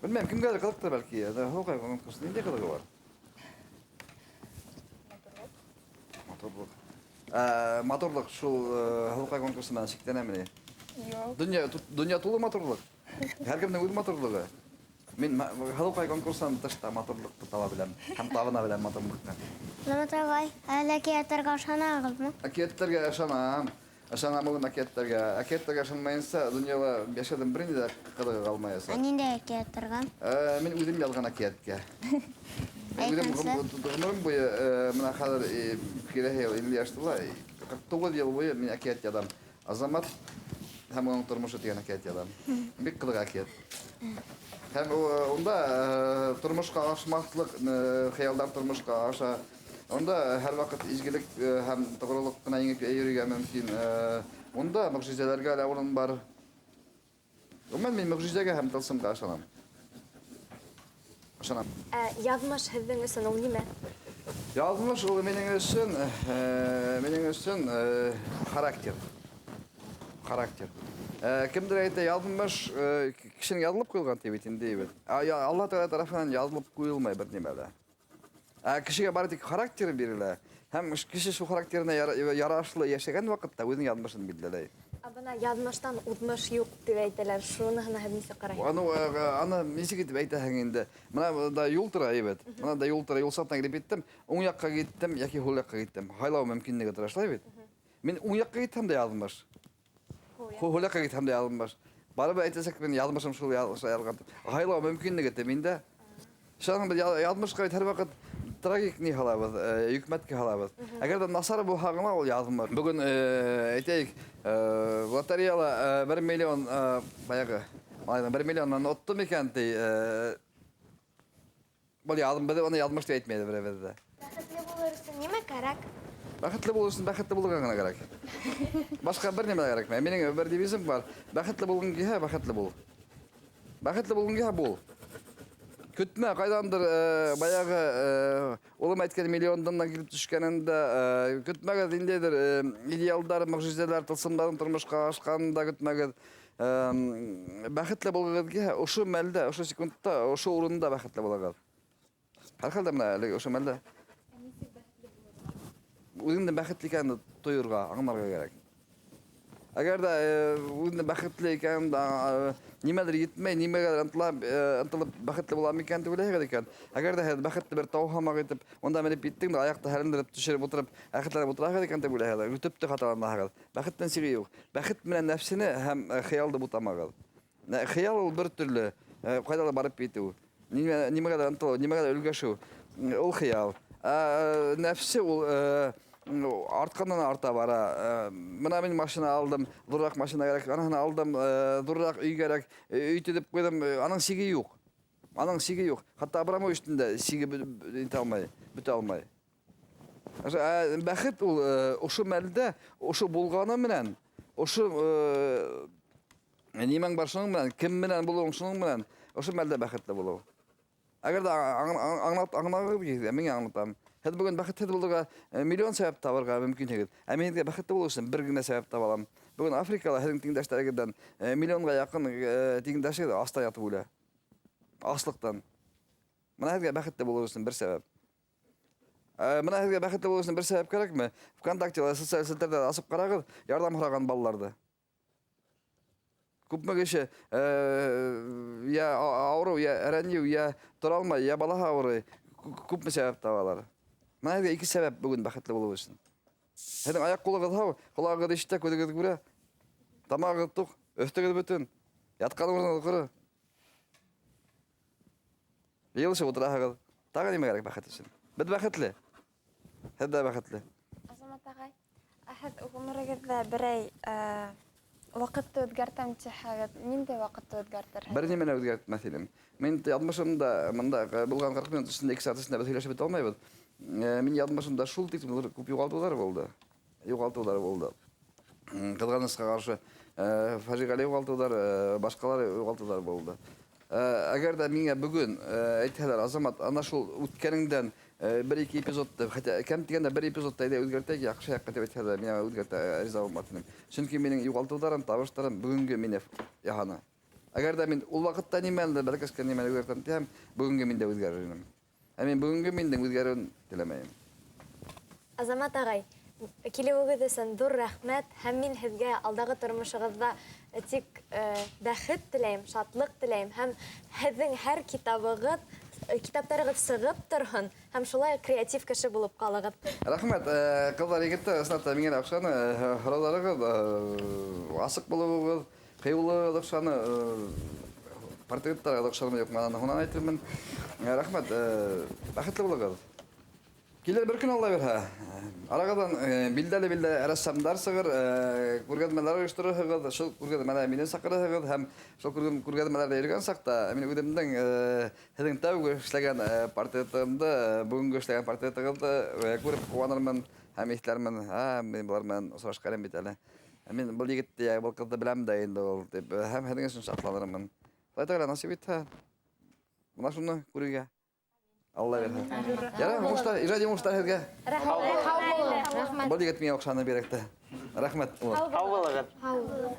белмәйем, кемгәлер ҡыҙыҡтыр бәлки. Һылыуҡай конкурсы ниндәй ҡыҙығы бар? Матурлыҡ. Матурлыҡ шул Һылыуҡай конкурсы менән сикләнәме ни? Юҡ. Донъя тулы матурлыҡ. Һәр кемдең үҙ матурлығы. Мин Һылыуҡай конкурсынан тыш та матурлыҡты таба беләм һәм табына беләм матурлыҡты. Азамат ағай, әллә әкиәттәргә ышанаһығыҙмы? Әкиәттәргә ышанам. Ышанам улым әкиәттәргә. Әкиәттәргә ышанмайынса, донъяла йәшәүҙең бер ни ҙә ҡыҙығы ҡалмаясаҡ. Ә ниндәй әкиәттәргә? Мин үҙем яҙған әкиәткә. Мин үҙем Әйтәмсе. ғүмерем буйы, бына хәҙер киләһе йыл илле йәш тула, ҡырҡ туғыҙ йыл буйы мин әкиәт яҙам. Азамат һәм уның тормошо тигән әкиәт яҙам. Бик ҡыҙыҡ әкиәт. Һәм унда тормошҡа ашмаҫлыҡ хыялдар тормошҡа аша. Унда һәр ваҡыт изгелек һәм тоғролоҡ ҡына еңеп йөрөргә мөмкин. Унда мөғжизәләргә лә урын бар. Ғөмүмән, мин мөғжизәгә һәм тылсымға ышанам. Ышанам. Ә яҙмыш һеҙҙең өсөн ул нимә? Яҙмыш ул минең өсөн характер. Характер. Кемдер әйтә, яҙмыш кешенең яҙылып ҡуйылған тип бит инде, бит. Алла Тәғәлә тарафынан яҙылып ҡуйылмай бер нимә лә. Кешегә бары тик характер бирелә. Һәм кеше шул характерына ярашлы йәшәгән ваҡытта үҙенең яҙмышын билдәләй. Ә бына яҙмыштан уҙмыш юҡ тип әйтәләр. Шуныһына һеҙ нисек ҡарайһығыҙ? Аны нисек итеп әйтәһең инде? Бына бында юл тора, әйбәт. Бына бында юл тора, юл сатына килеп еттем, уң яҡҡа киттем йәки һул яҡҡа киттем. Һайлау мөмкинлеге тора, шулай бит? Мин уң яҡҡа китһәм дә яҙмыш. Һул яҡҡа китһәм дә яҙмыш. Барыбер әйтәсәк, мин яҙмышым шул яҙған. Һайлау мөмкинлеге тип инде. Шуның беҙ яҙмышҡа бит һәр ваҡыт трагик ни һалабыҙ, йөкмәткә һалабыҙ. Әгәр ҙә насар булһа ғына ул яҙмыш. Бөгөн әйтәйек, лотереяла 1 миллион баяғы, малайҙың 1 миллионнан оттом икән ти, был яҙм, беҙ уны яҙмыш тип әйтмәйҙе беребеҙ ҙә. Бәхетле булыр өсөн нимә кәрәк? Бәхетле булыу өсөн бәхетле булырға ғына кәрәк. Башҡа бер нимә лә кәрәкмәй. Минең бер девизым бар. Бәхетле булғың килһә, бәхетле бул. Бәхетле булғың килһә, бул. Көтмә, ҡайҙандыр, баяғы, улым әйткән миллиондан да килеп төшкәнен дә, көтмәгеҙ ниндәйҙер, идеалдар, мөғжизәләр, тылсымдарын тормошҡа ашҡанын да көтмәгеҙ. Бәхетле булғығыҙ килһә, ошо мәлдә, ошо секундта, ошо урында бәхетле булығыҙ. Һәр хәлдә бына әлеге ошо мәлдә. Үҙеңдең бәхетле икәнеңде тойорға, аңларға кәрәк. Әгәр ҙә үҙеңдең бәхетле икәнеңде, нимәлер етмәй, нимәгәлер ынтылып бәхетле булам икән тип уйлайһығыҙ икән. Әгәр ҙә һеҙ бәхетле бер тау һымаҡ итеп, унда менеп еттең дә аяҡты һәлендереп төшөрөп ултырып, рәхәтләнеп ултыраһығыҙ икән тип уйлайһығыҙ, төптө хаталанаһығыҙ. Бәхеттең сиге юҡ. Бәхет менән нәфсене һәм хыялды бутамағыҙ. Хыял ул бер төрлө, ҡайҙа ла барып етеү, нимәгәлер ынтылыу, нимәгәлер өлгәшеү, ул хыял. Нәфсе ул артҡандан арта бара. Бына мин машина алдым, ҙурыраҡ машина кәрәк, аныһын алдым, ҙурыраҡ өй кәрәк, өй төҙөп ҡуйҙым, аның сиге юҡ. Аның сиге юҡ. Хатта Абрамовичтың да сиге итә алмай, бөтә алмай. Бәхет ул ошо мәлдә, ошо булғаны менән, ошо нимәң бар шуның менән, кем менән булыуың шуның менән, ошо мәлдә бәхетле булыу. Әгәр ҙә аңлағығыҙ килһә, мин аңлатам. Һеҙ бөгөн бәхетһеҙ булырға миллион сәбәп табырға мөмкинһегеҙ. Ә мин һеҙгә бәхетле булыу өсөн бер генә сәбәп таба алам. Бөгөн Африкала һеҙҙең тиңдәштәрегеҙҙән миллионға яҡын тиңдәшегеҙ аста ятып үлә. Аслыҡтан. Бына һеҙгә бәхетле булыу өсөн бер сәбәп. Бына һеҙгә бәхетле булыу өсөн бер сәбәп кәрәкме? ВКонтакте, социаль селтәрҙә асып ҡарағыҙ, ярҙам һораған балаларҙы. Күпме кеше, я ауырыу, я рәнйеү, я тора алмай, я балаһы ауырый. Күпме сәбәп табалар. Бына һеҙгә ике сәбәп бөгөн бәхетле булыу өсөн. Һеҙҙең аяҡ ҡулығыҙ һау, ҡолағығыҙ ишетә, күҙегеҙ күрә, тамағығыҙ туҡ, өҫтөгөҙ бөтөн, ятҡан урынығыҙ ҡоро. Йыйылышып ултыраһығыҙ. Тағы нимә кәрәк бәхет өсөн? Беҙ бәхетле. Һеҙ ҙә бәхетле. Азамат ағай, ә һеҙ ғүмерегеҙҙә берәй ваҡытты үҙгәртәм тиһәгеҙ, ниндәй ваҡытты үҙгәртерһегеҙ? Бер нимәне үҙгәртмәҫ инем. Мин яҙмышымда, мында булған 40 минут эсендә, 2 сәғәт эсендә беҙ һөйләшеп бөтә алмайбыҙ. Мин яҙмышымда шул тиклем күп юғалтыуҙар булды. Юғалтыуҙар булды. Ҡыҙғанысҡа ҡаршы, фажиғәле юғалтыуҙар, башҡалар юғалтыуҙар булды. Әгәр ҙә миңә бөгөн әйтһәләр, Азамат, ана шул үткәнеңдән бер-ике эпизодты, хотя кәм тигәндә бер эпизодты әйҙә үҙгәртәйек, яҡшы яҡҡа тип әйтһәләр, миңә үҙгәртә риза булмаҫ инем. Сөнки минең юғалтыуҙарым, табыштарым бөгөнгө мине яһаны. Әгәр ҙә мин ул ваҡытта нимәне, бәләкәскә нимәне үҙгәртәм тиһәм, бөгөнгө мин дә үҙгәрер инем. Ә мин бөгөнгө миндең үҙгәреүен теләмәйем. Азамат ағай, килеүегеҙ өсөн ҙур рәхмәт, һәм мин һеҙгә алдағы тормошоғоҙҙа тик бәхет теләйем, шатлыҡ теләйем, һәм һеҙҙең һәр китаптарығыҙ сығып торһон, һәм шулай креатив кеше булып ҡалығыҙ. Рәхмәт, ҡыҙҙар, егеттәр, ысынлап та миңә лә оҡшаны, һорауҙарығыҙ, асыҡ булыуығыҙ, ҡыйыулығыҙ оҡшаны, портреттарығыҙ оҡшаны, юҡ, мин һунан әйтермен. Рәхмәт, бәхетле булығыҙ. Килер бер көн Алла бирһә. Арағыҙҙан билдәле-билдәле рәссамдар сығыр, күргәҙмәләр ойошторорһоғоҙ, шул күргәҙмәләр мине саҡырырһығыҙ һәм шул күргәҙмәләрҙә йөрөгән саҡта мин үҙемдең һеҙҙең тәүге эшләгән портретымды, бөгөнгө эшләгән портретығыҙҙы күреп ҡыуанырмын һәм иҫләрмен. Мин былар менән осрашҡан бит әле. Мин был егетте, я был ҡыҙҙы беләм дә инде ул тип, һәм һеҙҙең өсөн шатланырмын. Хоҙай Тәғәлә насип итһә, бына шуны күрергә. Алла бирһә. Ярай, уңыштар, ижади уңыштар һеҙгә. Рәхмәт. Был егет миңә оҡшаны бигерәк тә. Рәхмәт. Һау булығыҙ. Һау булығыҙ.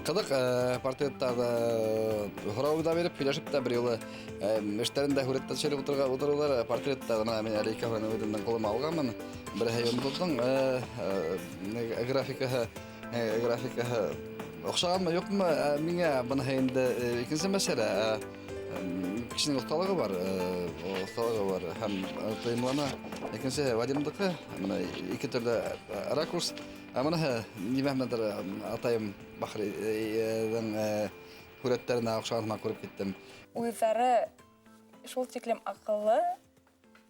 Ҡыҙыҡ портреттарҙы һорау ҙа биреп, һөйләшеп тә бер юлы, эштәрен дә һүрәттә төшөрөп ултырыуҙар, портреттарҙы бына мин әле икәүһен үҙемдең ҡулыма алғанмын. Береһе Йондоҙҙоң графикаһы оҡшағанмы, юҡмы, миңә быныһы инде икенсе мәсьәлә. Кешенең оҫталығы бар, оҫталығы бар һәм тойомлана. Икенсеһе Вадимдыҡы, бына ике төрлө ракурс. Ә быныһы нимә менәндер атайым Бахриҙың һүрәттәренә оҡшаған һымаҡ күреп киттем. Уйҙары шул тиклем аҡыллы,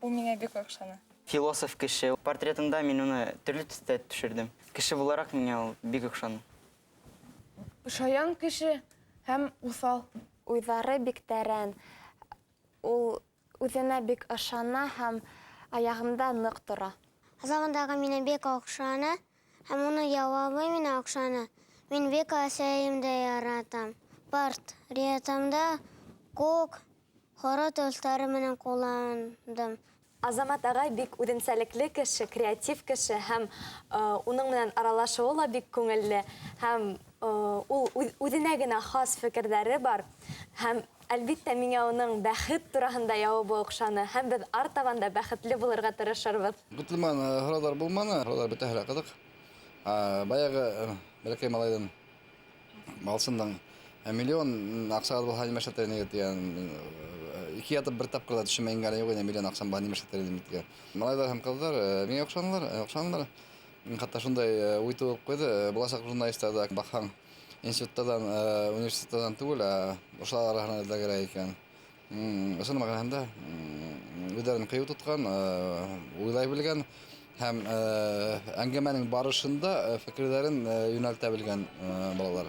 ул миңә бик оҡшаны. Философ кеше. Портретында мин уны төрлө төҫтә төшөрҙөм. Кеше булараҡ миңә ул бик оҡшаны. Шаян кеше һәм уҫал. Уйҙары бик тәрән. Ул үҙенә бик ышана һәм аяғында ныҡ тора. Азамат ағай миңә бик оҡшаны, һәм уның яуабы миңә оҡшаны. Мин бик әсәйемде яратам. Портретымда күк, һоро төҫтәре менән ҡулландым. Азамат ағай бик үҙенсәлекле кеше, креатив кеше һәм уның менән аралашыуы ла бик күңелле һәм ул үҙенә генә хас фекерҙәре бар һәм әлбиттә миңә уның бәхет тураһында яуабы оҡшаны һәм беҙ артабан да бәхетле булырға тырышырбыҙ. Көтөлмәгән һорауҙар булманы, һорауҙар бөтәһе лә ҡыҙыҡ. Баяғы бәләкәй малайҙың Балсындың миллион аҡсағыҙ булһа нимә эшләтер инегеҙ тигән ике ятып бер тапҡыр ҙа төшөнмәй ингәне юҡ ине миллион аҡсам булһа нимә эшләтер инем тигән. Малайҙар һәм ҡыҙҙар миңә оҡшанылар, Хатта шундай уй тыуып ҡуйҙы, буласаҡ журналистар ҙа баҡһаң институттарҙан, университеттарҙан түгел, ә ошолар араһынан эҙләр кәрәк икән. Ысын мәғәнәһендә үҙҙәрен ҡыйыу тотҡан, уйлай белгән һәм әңгәмәнең барышында фекерҙәрен йүнәлтә белгән балалар.